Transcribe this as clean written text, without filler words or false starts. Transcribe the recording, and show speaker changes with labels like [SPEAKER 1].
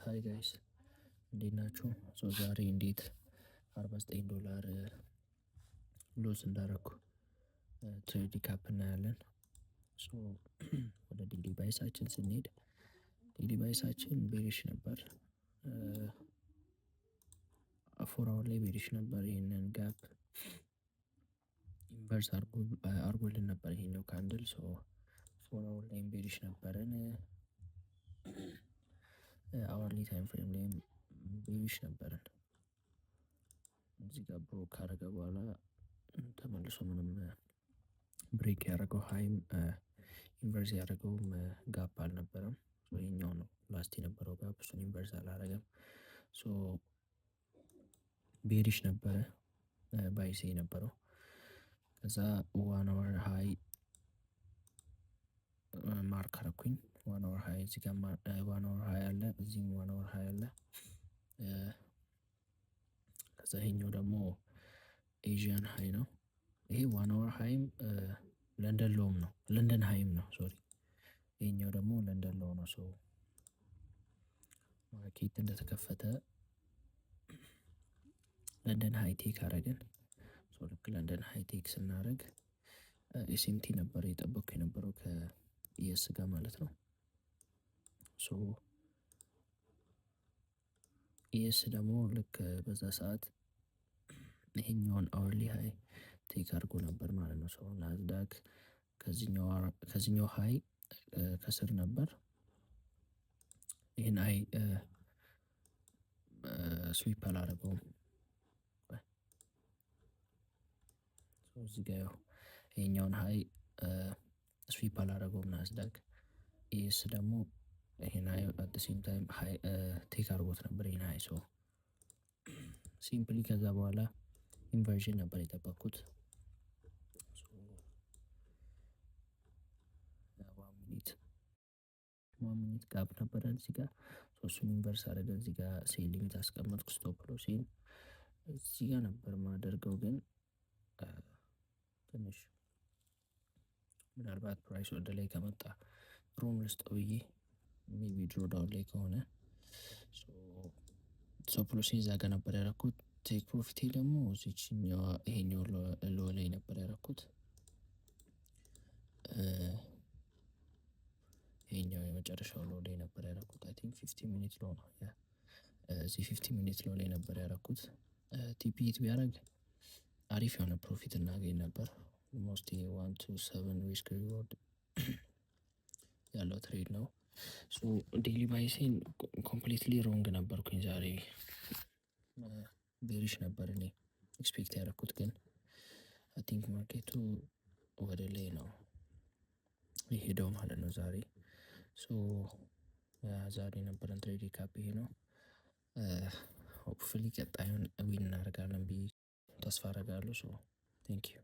[SPEAKER 1] Hi guys፣ እንዴት ናችሁ? So ዛሬ እንዴት 49 ዶላር loss እንዳረኩ trade recap እናያለን። So ወደ daily bias ኣችን ስንሄድ daily bias ኣችን bearish ነበር። 4 hour ላይ bearish ነበር። ይህንን gap inverse አርጎልን ነበር ይሄኛው candle። So 4 hour ላይም bearish ነበርን። Hourly time frame ላይም bearish ነበርን። እዚህ ጋር broke ካረገ በኋላ ተመልሶ ምንም break ያደረገው high ም inverse ያደረገውም gap አልነበረም። ይሄኛው ነው last የነበረው gap፣ እሱን inverse አላረገም። So bearish ነበረ bias ኤ የነበረው። ከዛ 1 hour high mark አረኩኝ። 1 hour high እዚህ ጋር 1 hour high አለ፣ እዚህም 1 hour high አለ። ከዛ ይሄኛው ደግሞ Asian high ነው። ይሄ 1 hour high ም London low ም ነው፣ London high ም ነው፣ sorry። ይሄኛው ደግሞ London low ነው። So market እንደተከፈተ London high take አረግን። So ልክ London high take ስናደርግ SMT ነበር የጠበቅኩ የነበረው ከ ES ጋር ማለት ነው። So ES ደግሞ ልክ በዛ ሰዓት ይሄኛውን hourly high take አድርጎ ነበር ማለት ነው። So ናዝዳክ ከዚህኛው high ከስር ነበር። ይህን high sweep አላደረገውም። እዚህ ጋ ያው ይሄኛውን high sweep አላደረገውም ናዝዳክ። ES ደግሞ ይሄን high at same time high take አድርጎት ነበር ይሄን high። So simply ከዛ በኋላ inversion ነበር የጠበቅኩት። 1 minute gap ነበረ እዚህ ጋር፣ እሱን inverse አደረገ። እዚህ ጋር sell limit አስቀመጥኩ። Stop loss ኤን እዚህ ጋር ነበር ማደርገው፣ ግን ትንሽ ምናልባት price ወደ ላይ ከመጣ room ልስጠው ብዬ፣ maybe drawdown ላይ ከሆነ stop loss ኤን እዛ ጋር ነበር ያደረኩት። Take profit ኤ ደግሞ እዚችኛዋ ይሄኛው low ላይ ነበር ያደረኩት። ይሄኛው የመጨረሻው low ላይ ነበር ያደረኩት። I think 15 minute low ነው። እዚህ 15 minute low ላይ ነበር ያደረኩት። TP hit ቢያደርግ አሪፍ የሆነ profit እናገኝ ነበር። Almost 1 to 7 risk reward ያለው trade ነው። So daily bias ኤን completely wrong ነበርኩኝ ዛሬ። Bearish ነበር እኔ expect ያደረኩት፣ ግን I think market ኡ ወደ ላይ ነው የሄደው ማለት ነው ዛሬ። So ዛሬ የነበረን trade recap ይሄ ነው። Hopefully ቀጣዩን win እናደርጋለን ብዬ ተስፋ አደርጋለሁ። So thank you.